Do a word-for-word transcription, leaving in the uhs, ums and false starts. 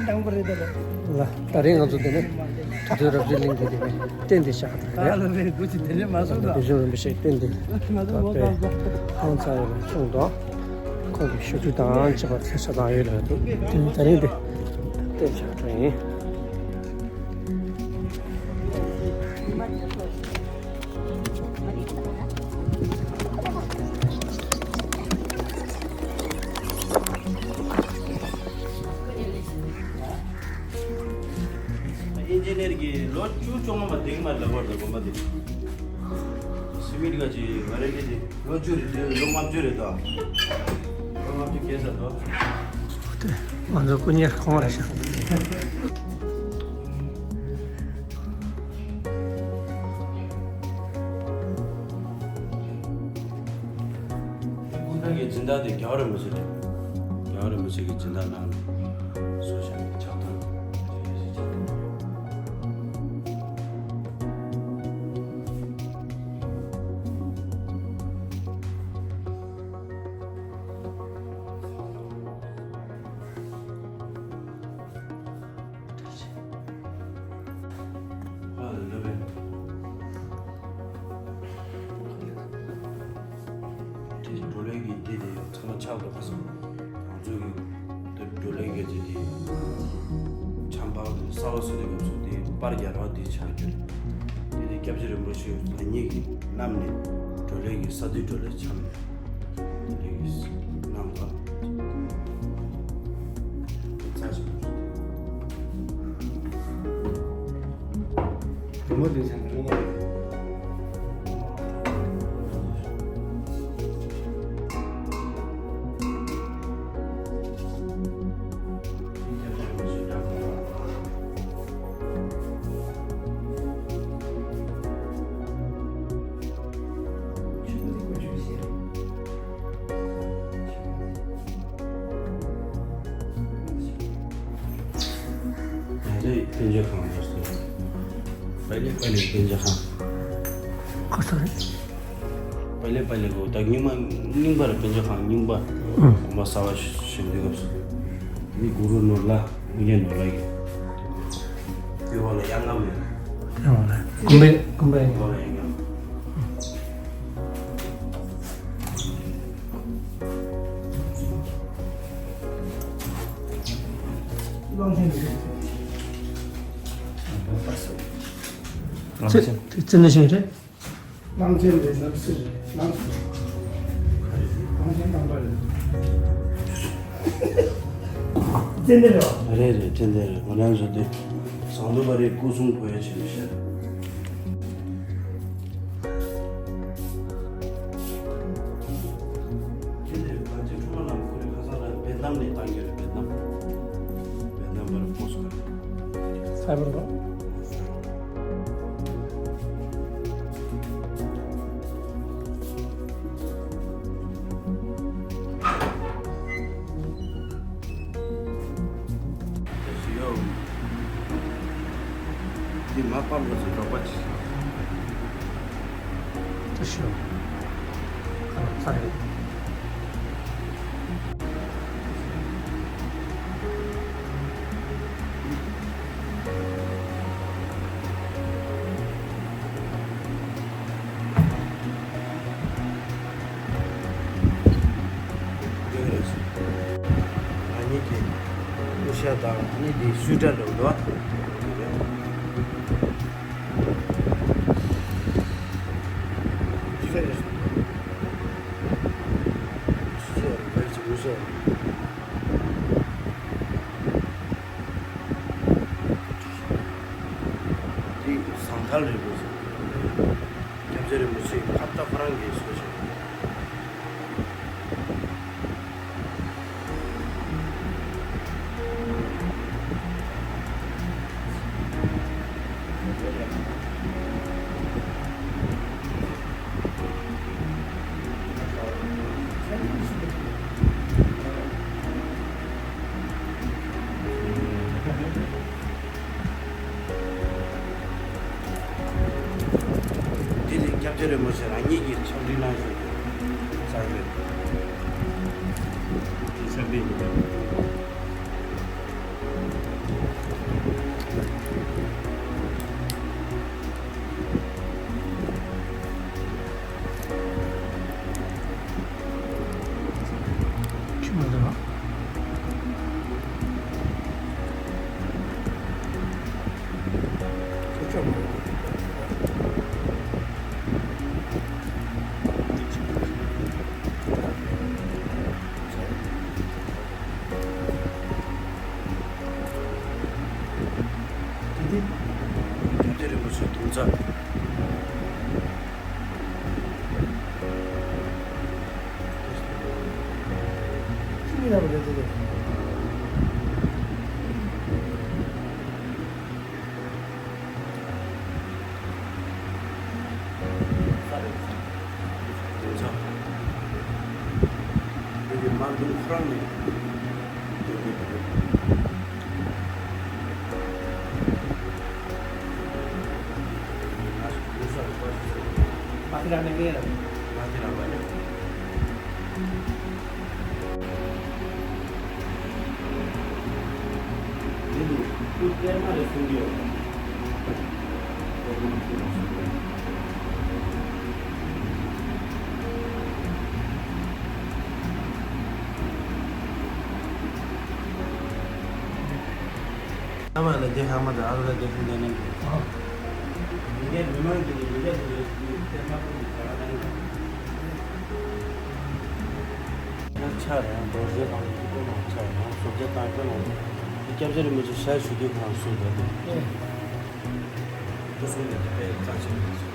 དང་པོ་རེད་ད། ལ་ད་རེས་ང་ཚོ་དེ་ནས་དུས་ཚོད་རབ་རིབ་གླིང་གི་དེ་ནས་རྟེན་འདི་བཞག་ད་རེད། ད་ལ་རེད་དུ་ཅི་དེ་ནས་མ་སོང་ད། བདེ་སྐྱོང་རིན་པོ་ཆེ་རྟེན་འདི་ང་ཚོ་ད་ངོ་དཔེ་ཚ་ཧང་ཚ་ཡོད་པའི་གསུང་དང་། ཁོང་གི་བཤད་སྒྲུབ་དང་བཅས་པ་ཚེ་ས་དང་ཡོད་ལ་འདུག་དེ་ནས་ད་རེས་འདི་རྟེན་བཞག་ད་ཡིན། ཨིན་ཇི་ནིར་གྱི་ལོ་བཅུ་བཅོ་ལྔ་མ་འདེགས་མ་ལབ་པར་དུ་དགོན་པ་འདི། སི་མིན་ག་ཅི་ཝ་རན་ཊི་འདི་ལོ་བཅུ་རེད་དེ་ལོ་ལྔ་བཅུ་རེད་དོ། ལོ་ལྔ་བཅུ་སྐྱེལ་ས་དོ། ང་ཚོ་སྐུ་ཉེར་ཁོང་རེད་ཤག་ཀུན་བཏགས་ཀྱི་སྦྱིན་བདག་དེ་རྒྱལ་བ་རིན་པོ་ཆེ་རེད། རྒྱལ་བ་རིན་པོ་ཆེ་གི་སྦྱིན་བདག་ནང་ནས་བཟོ་བཞག་གི་ཕྱག་དོན་དེ་ཞིག་ཕྱག་དོན། དེ་བགྲོ་གླེང་གི་དེ་དེ་ཚང་མ་ཆགས་འདུག་ག་སོང་། ང་ཚོ་གི་དེ་བགྲོ་གླེང་གི་དེ་དེ་ཆམ་པ་གསར་པ་བཟོ་དུས་སྐབས་སུ་དེ་པར་རྒྱག་རོགས་དེ་ཆགས་རྒྱུ་རེད། དེ་དེ་སྐྱབས་རྗེ་རིན་པོ་ཆེ་རང་ཉིད་ཀྱིས་བསྣམས་ནས་བགྲོ་གླེང་གི་ས་དེ་བགྲོ་གླེང་ཆགས་ནས། ང་ཚོའི་དཔལ་འབྱོར་ཁང་ལ་སོ། པ་ལེ་པ་ལེ་དཔལ་འབྱོར་ཁང་། ཁོ་སོ་རེད། པ་ལེ་པ་ལེ་གོ་ད་རྙིང་མ་རྙིང་པ་རེད། དཔལ་འབྱོར་ཁང་རྙིང་པ། ཨང་། གོང་མ་གསར་པ་བཞེངས་དུས་སྐབས་སུ། མི་གུ་རུ་ནོར་ལྷ་དངུལ་རྒྱལ་ནོར་ལྷ་གི། དེ་བ་ལ་གཡང་སྐམ་ཡོད། ཡང་བ་ལ་གོམ་པའི་གོམ་པའི། དེ་བ་ལ་གཡང་སྐམ། གླང་ཆེན་རེད། ཙི་ཙི་ནི་ཤིང་རེད། གླང་ཆེན་རེད། ནགས་གསེར་རེད། གླང་ཆེན། གླང་ཆེན་རྣམ་པ་རེད། ཙི་ནི་རེད་བ། རེད་རེད། ཙི་ནི་རེད། ང་རང་ཚོ་དེ་ཟངས་མདོག་དཔལ་རིའི་སྐུ་གསུང་ཐུགས་ཡོན་ཆེན་པོ་ཞེས། དེ་ནས་ང་ཚོའི་ཁྲོམ་ར་ནང་ཁོར་ཡུག་ཁ་སང་ལ་བེད་ནམ་ནས་བཏང་གི་རེད། བེད་ནམ། བེད་ནམ་པར་ཕོ་སྐོར། སའི་བར་པ། དེ་མ་པ་མོ་ཚོ་འབྲོག་པ་ཅིག་ཏུ་ཤོ། ཁ་ལ་ཚ་རེད། ང་གཉིས་ཀྱི་སྐུ་ཤ་དང་ནི་འདི་སུས་དྲ་འགྲོ་འདུག་ཨ། འདི་ཟངས་ཐལ་རེད་པས། སྐྱབས་རྗེ་རིན་པོ་ཆེ་ཁ་བཏགས་ཁོ་རང་གིས་བཟོས་བཞག་འདི་ནི་སྐྱབས་རྗེ་རིན་པོ་ཆེ་རང་ཉིད་ཀྱིས་ཕྱག་བྲིས་གནང་བཞིན་དུ་གསར་པའི་འདི་ཆ་འདི་ཡིན། ཅི་མི་ལ་བ་རེད་དེ། ཨ་མ་ལ་དེ་ཧ་མ་ད་ཨ་རུ་ལ་དེ་ཧུན་ད་ནི། མི་འདྲ་མི་མང་གི་མི་འདྲ་དེ་དེ་ཧ་པོ་དེ་ཧ་ད་ནི། ཡང་ཆ་རེད། ཡང་རྡོ་རྗེ་དང་ཀི་ཀོ་ནང་ཆ་རེད། ཡང་སོ་བརྒྱ་དང་ཀོ་ནང་དེ་སྐྱབས་རྗེ་རིན་པོ་ཆེ་ཞལ་ཞུ་དུས་ཁོ་རང་གསུངས་བསྡད་འདུག་ཨེ། ཁོ་གསུངས་བསྡད་འདུག་དཔེ་རྩ་ཆེན་པོ་ཞིག